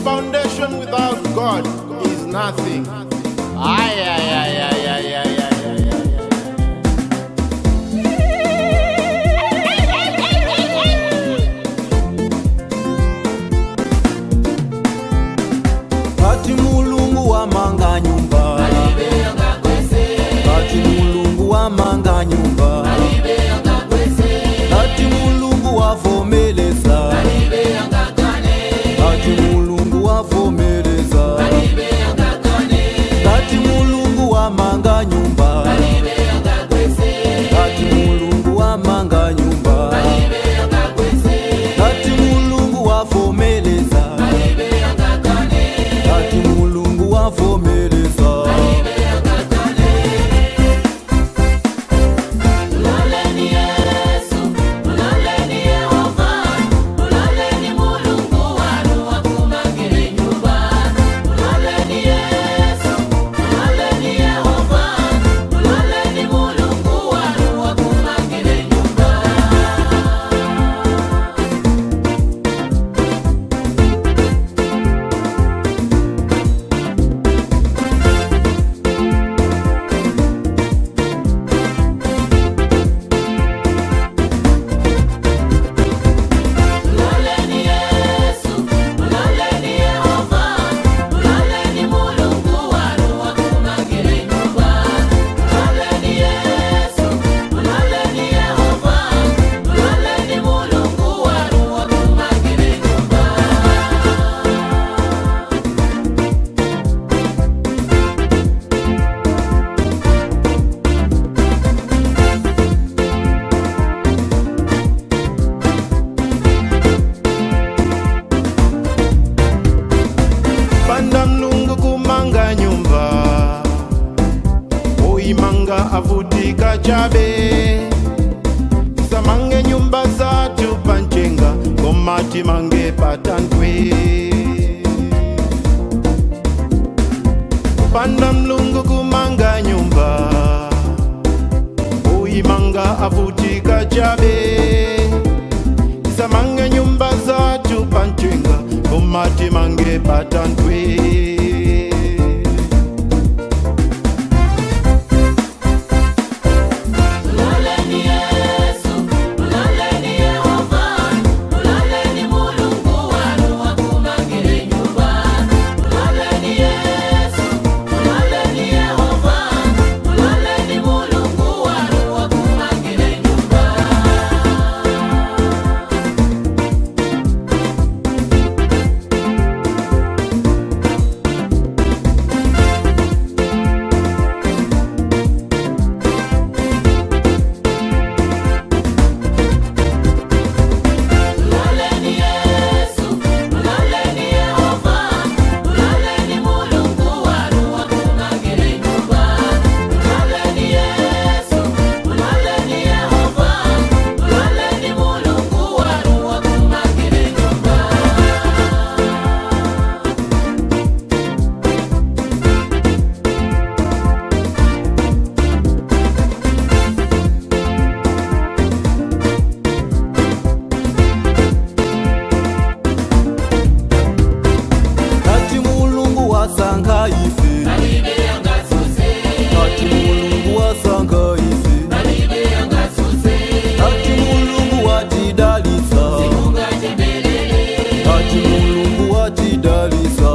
Foundation without God is nothing. Ay, ay, ay, ay, ay, ay, ay, ay, ay, ay. Kati Mulungu wamanga nyumba, kati Mulungu wamanga nyumba, kati Mulungu wavomeleza, kati Mulungu wavomeleza, kati Mulungu wamanga nyumba, kati Mulungu wamanga nyumba, kati Mulungu wavomeleza, kati Mulungu wavomeleza. Muloleni Yesu, muloleni Yehova, muloleni Mulungu wanu akumangire nyumba. Muloleni Yesu, muloleni Yehova, muloleni Mulungu wanu akumangire nyumba. Muloleni Yesu, muloleni Yehova, muloleni Mulungu wanu akumangire nyumba. Muloleni Yesu, muloleni Yehova, muloleni Mulungu wanu akumangire nyumba. Panda Mlungu kumanga nyumba, oimanga avutika chabe. Samange nyumba zatu panchenga, komati mange patantwe. Panda Mlungu kumanga nyumba, oimanga avutika chabe. Samange nyumba zatu panchenga, komati mange patantwe. Muloleni Yesu, muloleni Yehova, muloleni Mulungu wanu akumangire nyumba. Muloleni Yesu, muloleni Yehova, muloleni Mulungu wanu akumangire nyumba. Muloleni Yesu, muloleni Yehova, muloleni Mulungu wanu akumangire nyumba. Muloleni Yesu, muloleni Yehova, muloleni Mulungu wanu akumangire nyumba. Kati Mulungu wasankha ife, kati Mulungu wasankha ife, kati Mulungu watidalitsa, kati Mulungu watidalitsa.